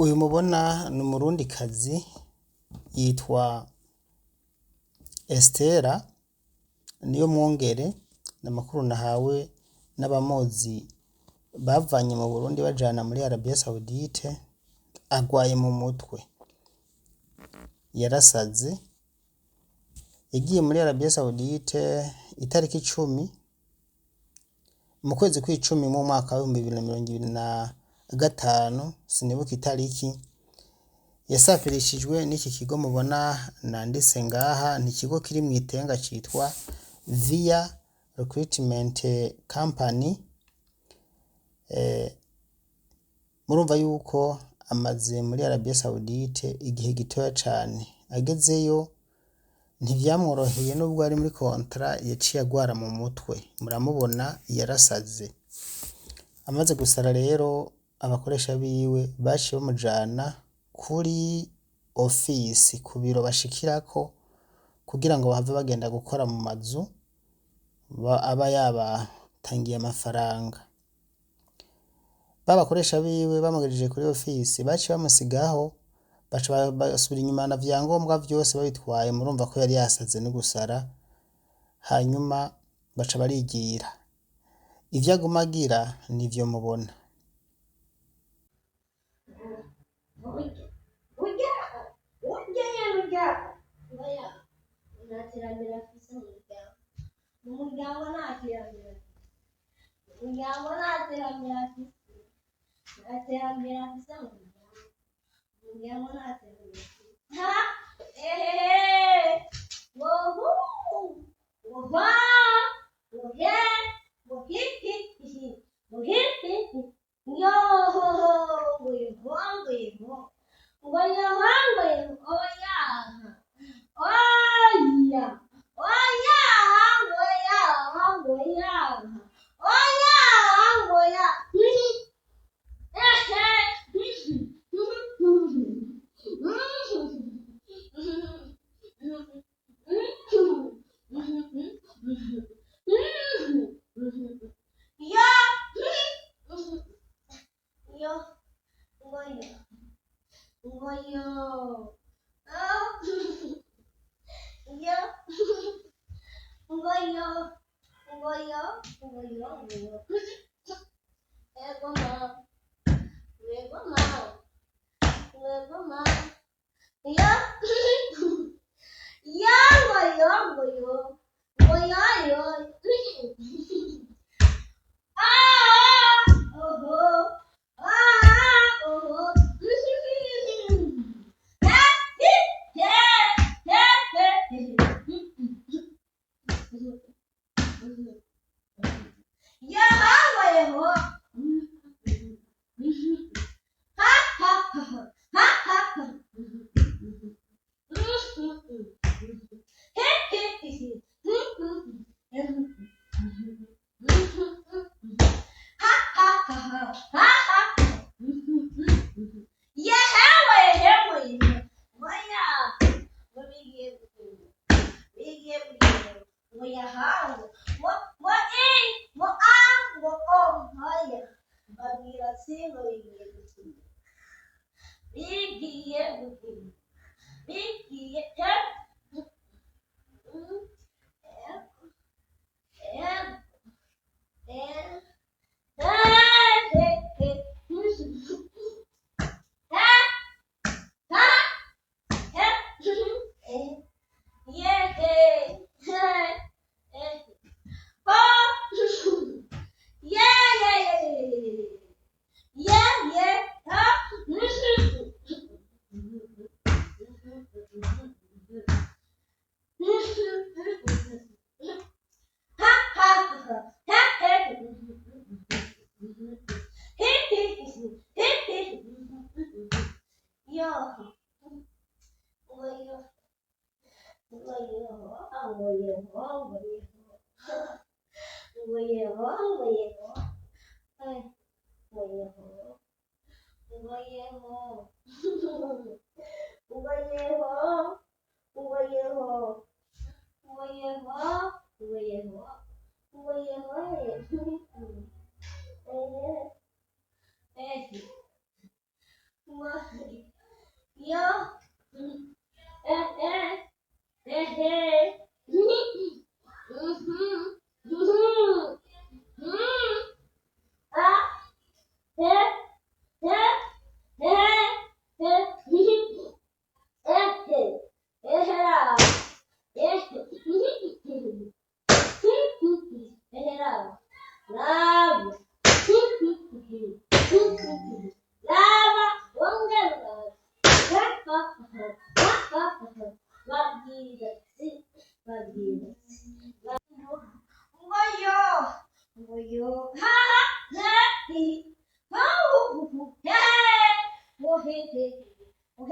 Uyu mubona ni umurundikazi yitwa Estera Niyomwungere, ni amakuru nahawe n'abamuzi bavanye mu Burundi bajana muri Arabia Saudite, agwaye mu mutwe, yarasaze, yagiye muri Arabia Saudite itariki 10 mu kwezi kw'icumi mu mwaka w'2025, sinibuka itariki, yasafirishijwe n'iki kigo mubona nanditse ngaha, ni ikigo kiri mw'Itenga citwa Via Recruitment Company, murumva yuko amaze muri Arabia Saudite igihe gitoya cane, agezeyo ntivyamworoheye nubwo ari muri contrat yaciye agwara mu mutwe, muramubona yarasaze, amaze gusara rero abakoresha biwe baciye bamujana kuri ofisi ku biro bashikirako kugira ngo bahave bagenda gukora mu mazu aba yabatangiye amafaranga, ba bakoresha biwe bamugejeje kuri ofisi baciye bamusigaho baca basubira inyuma na vyangombwa vyose babitwaye, murumva ko yari yasaze no gusara, hanyuma baca barigira, ivyo aguma agira nivyo mubona. Oya, nta terambere afise mu muryango. Mu muryango nta terambere afise. Mu muryango nta terambere afise. Nta terambere afise mu muryango. Mu muryango nta terambere afise. Ha! Ehehe! Wohu! Woha! Wohe! Wohihihihi! Wohihihi! Yohoho! Ngoyeho, ngoyeho. Ngoyeho, ngoyeho. Oya! Oya! Oya! Oya! Oya! Oya! Oya! Ya! Yo! Ngoyo! Ngoyo! Ah! Yo! Ngoyo! Ngoyo! Ngoyo! Ngoyo! Ego ma! Ego ma! Ego ma! Ya! Ya! Ngoyo! Ngoyo! Ngoyo! Yo! Ah! Oho! Ah! Oho! Ya! Ngoyo! Ha ha ha ha ha ha.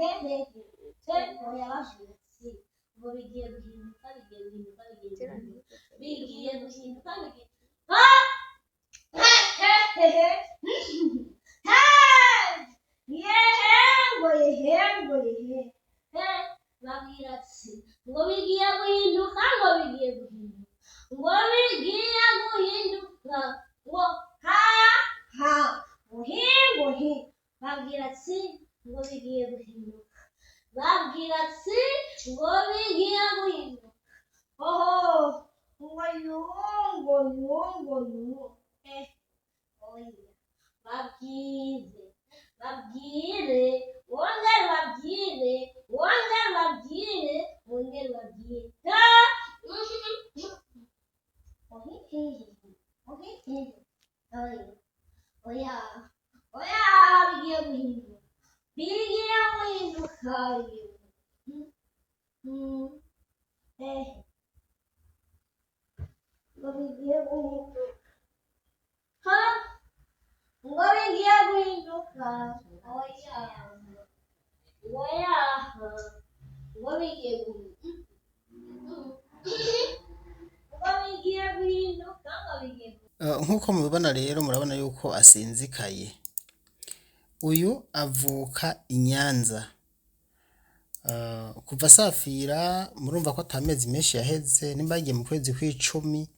He he he, oya, babwira ati ngo bigiye guhinduka, bigiye guhinduka, bigiye guhinduka, bigiye guhinduka, bigiye ha he he he he yehe, ngo yehe, ngo yehe he. Babwira ati ngo bigiye guhinduka, ngo bigiye guhinduka, ngo bigiye guhinduka, ngo ha ha, ngo hi, ngo hi. Babwira ati ngo bigiye guhinduka, babwira ati ngo bigiye guhinduka, oho, ngo yu, ngo yu, ngo yu, eh, oya, babwire, babwire, wongere babwire, wongere babwire, wongere babwire ha. Oya, oya, oya, bigiye guhinduka, bigiye guhinduka, bigiye eh, ngo bigiye guhinduka ha, ngo bigiye guhinduka, oya, oya, ngo bigiye guhinduka, ngo bigiye guhinduka, ngo bigiye guhinduka. Nk'uko mubibona rero, murabona yuko asinzikaye. Uyu avuka i Nyanza. Kuva asafira murumva ko ata mezi menshi yaheze, nimba yagiye mu kwezi kw'icumi,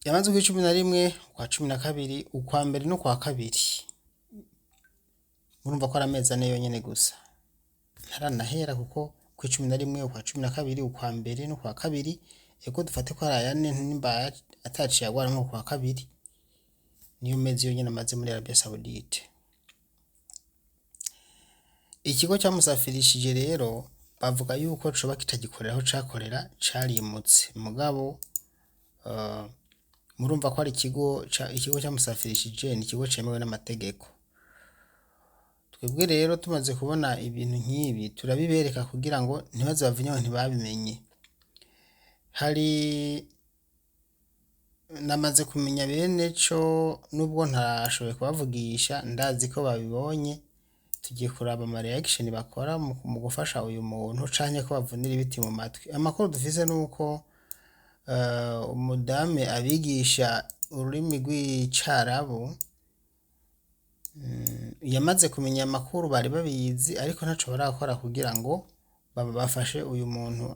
yamaze ukw'icumi na rimwe, ukwa 12, ukwa mbere n'ukwa kabiri. Murumva ko ari amezi 4 yonyene gusa. Ntaranahera kuko ukw'icumi na rimwe, ukwa 12, ukwa mbere n'ukwa kabiri, ego, dufate ko ari ayane nimba ataciye agwara nko kwa kabiri. Niyo mezi yonyene amaze muri Arabia Saoudite. Ikigo camusafirishije rero bavuga yuko coba kitagikorera aho cakorera, carimutse. Mugabo murumva ko ari ikigo camusafirishije ni ikigo cemewe n'amategeko. Twebwe rero tumaze kubona ibintu nk'ibi turabibereka kugira ngo ntibaze bavinye ngo ntibabimenye. Hari namaze kumenya bene co, nubwo ntashoboye kubavugisha, ndazi ko babibonye. Tugiye kuraba ama reaction bakora mu gufasha uyu muntu canke ko bavunira ibiti mu matwi. Amakuru dufise nuko umudame abigisha ururimi rw'Icarabu yamaze kumenya amakuru, bari babizi ariko ntaco barakora kugira ngo bafashe uyu muntu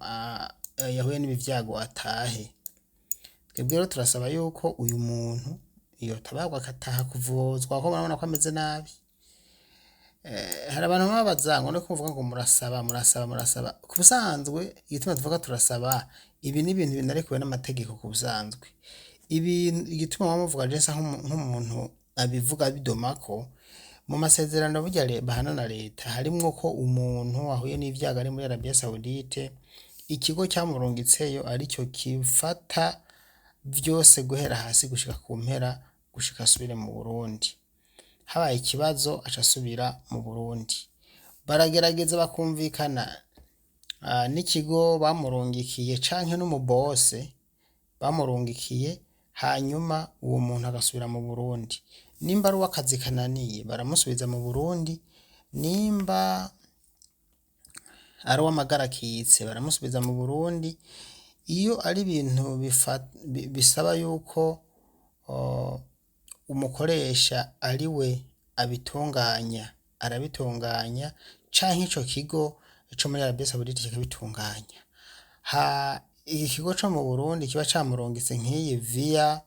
yahuye n'ibi vyago atahe. Twebwe rero turasaba yuko uyu muntu yotabarwa akataha kuvuzwa, kuko murabona ko ameze nabi. Hari abantu baba babaza ngo no kuvuga ngo murasaba, murasaba, murasaba. Ku busanzwe igituma tuvuga turasaba, ibi ni ibintu binarekuwe n'amategeko ku busanzwe. Ibi igituma baba muvuga, je nsa nk'umuntu abivuga bidomako, mu masezerano burya bahana na leta harimwo ko umuntu ahuye n'ivyago ari muri Arabia Saoudite, ikigo camurungitseyo arico gifata vyose guhera hasi gushika ku mpera, gushika asubire mu Burundi. Habaye ikibazo aca asubira mu Burundi. Baragerageza bakumvikana n'ikigo bamurungikiye canke n'umubose bamurungikiye, hanyuma uwo muntu agasubira mu Burundi. Nimba ari uw'akazi kananiye baramusubiza mu Burundi, nimba ari uw'amagara akitse baramusubiza mu Burundi. Iyo ari ibintu bisaba yuko umukoresha ari we abitunganya, arabitunganya, canke ico kigo co muri Arabia Saoudite kikabitunganya. Ha iki kigo co mu Burundi kiba camurungitse nk'iyi via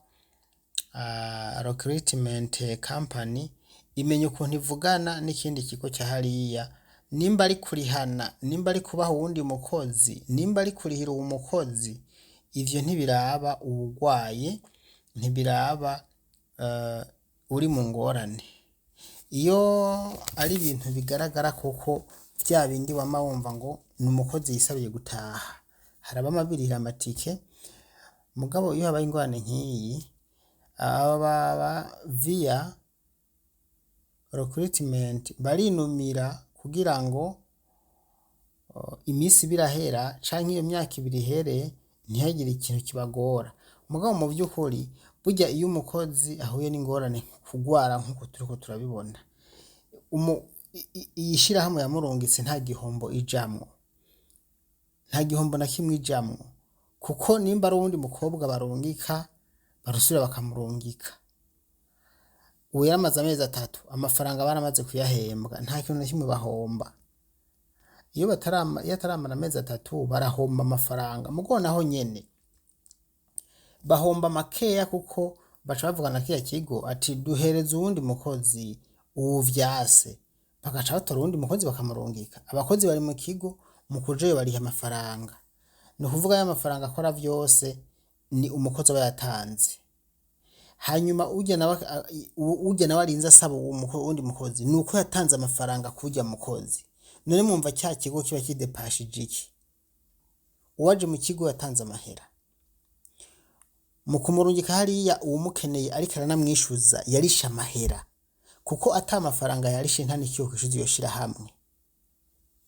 recruitment company, imenya ukuntu ivugana n'ikindi kigo ca hariya, nimba ari kurihana, nimba ari kubaha uwundi mukozi, nimba ari kurihira uwo mukozi, ivyo ntibiraba uwugwaye, ntibiraba uri mu ngorane. Iyo ari ibintu bigaragara koko vya bindi wama wumva ngo ni umukozi yisabiye gutaha, hari abama birihira amatike, mugabo iyo habaye ingorane nk'iyi, aba baba via recruitment barinumira kugira ngo imisi ibe irahera canke iyo myaka 2 ihere ntihagire ikintu kibagora. Mugabo mu vy'ukuri burya iyo umukozi ahuye n'ingorane, kugwara nkuko turiko turabibona, Iyi shirahamwe yamurungitse nta gihombo ijamwo, nta gihombo na kimwe ijamwo, kuko nimba ari uwundi mukobwa barungika, barusubira bakamurungika. Ubu yaramaze amezi 3, amafaranga baramaze kuyahembwa, nta kintu na kimwe bahomba. Iyo batarama, iyo ataramara amezi 3 barahomba amafaranga, mugo naho nyene bahomba makeya, kuko baca bavugana kiriya kigo ati duhereze uwundi mukozi uwu vyase, bagaca batora uwundi mukozi bakamurungika. Abakozi bari mu kigo, mu kujayo bariha amafaranga, ni ukuvuga ya mafaranga akora vyose ni umukozi aba yatanze. Hanyuma urya nawe arinze asaba uwundi mukozi, ni uko yatanze amafaranga kurya mukozi. None mwumva cya kigo kiba kidepashije iki? Uwaje mu kigo yatanze amahera, mu kumurungika hariya uwumukeneye ariko aranamwishuza yarishe amahera, kuko ata mafaranga yarishe nta n'ikiyo kwishuza iyo shirahamwe.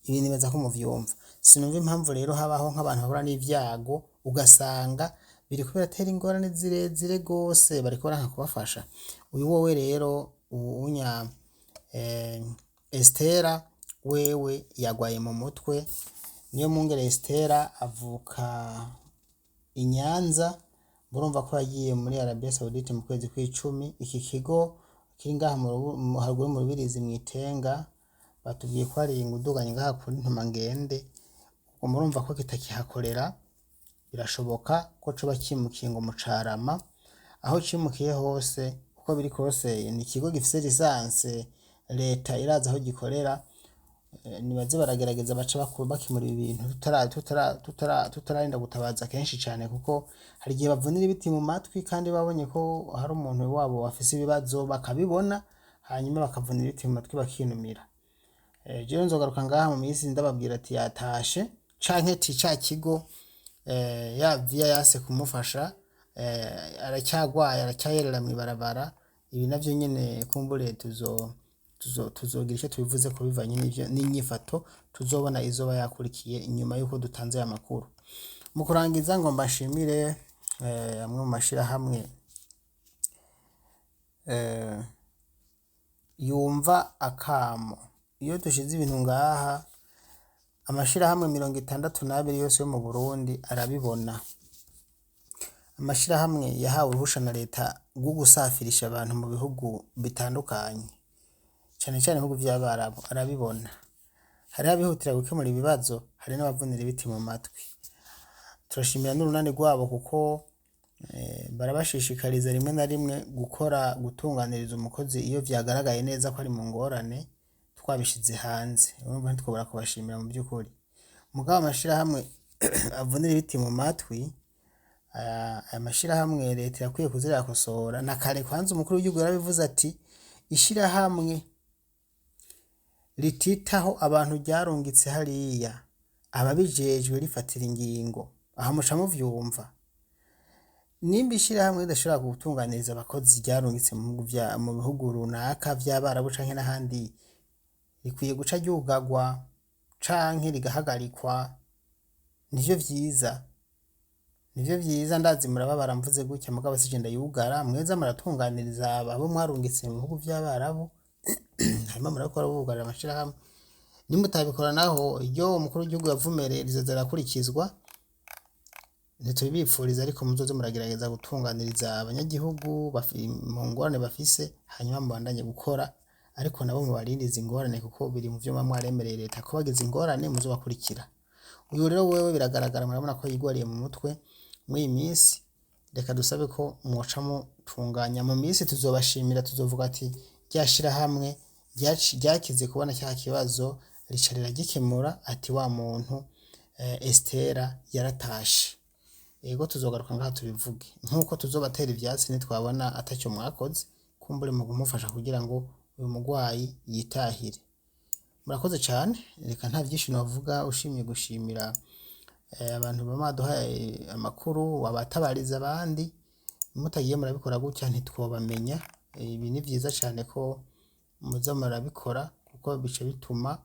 Ibi nibaza ko muvyumva. Sinumva impamvu rero habaho nk'abantu bahura n'ivyago, ugasanga biriko biratera ingorane zirezire gose, bariko baranka kubafasha. Uyu wowe rero uwunya Estera wewe yagwaye mu mutwe. Niyo mwungere Estera avuka i Nyanza, murumva ko yagiye muri Arabia Saudite mu kwezi kw'icumi. Iki kigo kiri ngaha haruguru mu Rubirizi mw'Itenga, batubwiye ko ari uduganye ngaha kuri Ntumangende, ubwo murumva ko kitakihakorera. Birashoboka ko coba cimukiye ngo mu Carama. Aho cimukiye hose, uko biri kose ni ikigo gifise lisanse, leta irazi aho gikorera. Nibaze baragerageza baca bakemura ibi bintu tutararinda gutabaza kenshi cane, kuko hari igihe bavunira ibiti mu matwi kandi babonye ko hari umuntu wabo afise ibibazo, bakabibona, hanyuma bakavunira ibiti mu matwi bakinumira. Jewe nzogaruka ngaha mu minsi ndababwira ati yatashe, canke ati ca kigo ya viya yase kumufasha, aracyagwaye, aracyayerera mw'ibarabara. Ibi navyo nyene kumbure tuzogira icyo tubivuze ko bivanye n'ivyo n'inyifato tuzobona izoba yakurikiye inyuma yuko dutanze aya makuru. Mu kurangiza, ngo mbashimire amwe mu mashirahamwe yumva akamo iyo dushize ibintu ngaha. Amashirahamwe 62 yose yo mu Burundi arabibona. Amashirahamwe yahawe uruhusha na leta rwo gusafirisha abantu mu bihugu bitandukanye, cane cane ibihugu vy'Abarabu, arabibona. Hariho abihutira gukemura ibibazo, hari n'abavunira ibiti mu matwi. Turashimira n'urunani rwabo, kuko barabashishikariza rimwe na rimwe gukora, gutunganiriza umukozi iyo vyagaragaye neza ko ari mu ngorane, twabishize hanze. Urumva ntitwobura kubashimira mu by'ukuri. Mugabo amashirahamwe avunira ibiti mu matwi, aya mashirahamwe leta irakwiye kuza irakosora. Na kare kwanza umukuru w'igihugu yarabivuze ati ishirahamwe rititaho abantu ryarungitse hariya, ababijejwe rifatira ingingo. Aha muca muvyumva, nimba ishirahamwe ridashobora gutunganiriza abakozi ryarungitse mu bihugu runaka vy'Abarabu canke n'ahandi, rikwiye guca ryugarwa canke rigahagarikwa. Nivyo vyiza, nivyo vyiza. Ndazi murababara mvuze gutya, mugabo sije ndayugara. Mweza muratunganiriza abo mwarungitse mu bihugu vy'Abarabu, hanyuma murakora bugarira amashirahamwe. Nimutabikora naho, iryo umukuru w'igihugu yavumereye rizoza rirakurikizwa. Ntitubibipfuriza, ariko muzoze muragerageza gutunganiriza abanyagihugu mu ngorane bafise, hanyuma mubandanye gukora, ariko nabo mubarindirize ingorane, kuko biri mu vyo muba mwaremereye leta ko bagize ingorane muzobakurikira. Uyu rero wewe biragaragara, murabona ko yigwariye mu mutwe muri iyi minsi. Reka dusabe ko mwoca mutunganya. Mu minsi tuzobashimira, tuzovuga ati rya shirahamwe ryakize kubona cya kibazo, rica riragikemura, ati wa muntu Estera yaratashe. Ego, tuzogaruka ngaha tubivuge, nk'uko tuzobatera ivyatsi nitwabona atacyo mwakoze kumbure mu kumufasha kugira ngo uyu mugwayi yitahire. Murakoze cane. Reka nta vyinshi novuga, ushimye gushimira abantu bama baduhaye amakuru, abatabariza abandi. Mutagiye murabikora gutya ntitwobamenya. Ibi ni vyiza cane ko muza murabikora, kuko bica bituma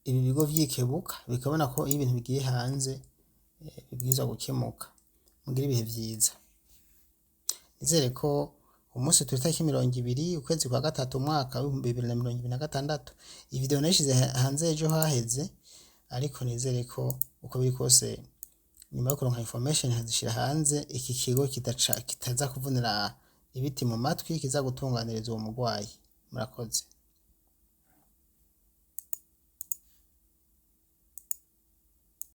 ibi bigo vyikebuka, bikabona ko iyo ibintu bigiye hanze bibwirizwa gukemuka. Mugire ibihe vyiza. Nizere ko Umunsi turi itariki 20 ukwezi kwa gatatu umwaka w'2026. Iyi video nayishize hanze ejo haheze, ariko nizere ko uko biri kose nyuma yo kuronka information nkazishira hanze, iki kigo kitaza kuvunira ibiti mu matwi, kiza gutunganiriza uwo murwayi. Murakoze.